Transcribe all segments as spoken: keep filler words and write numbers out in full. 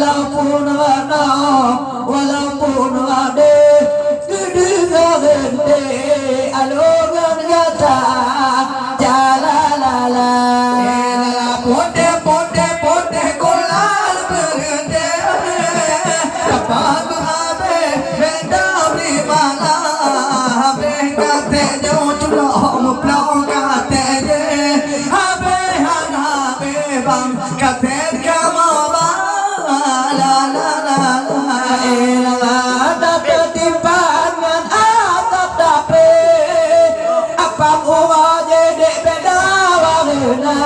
Walaupun rana, walaupun adé, keudeuh rente, alongan gata, jalalala. Pote, pote, pote, kolal berhenti, dapat habis, benda beri malam, habis kate jauh culo, muplong kate je, habis hana habis bang. Katet kamoe ba, la, la, la, la. Éh, la, la, na teutimpan ngon atap dapé. Apam uroe jidék beda warna.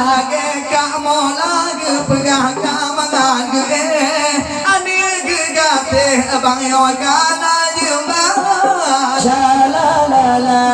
Lagèe kamoe lagèe peugah ka mangat geuéh. Aneuk geugaséh bang nyoe ka na jeumba. Sha, la, la, la.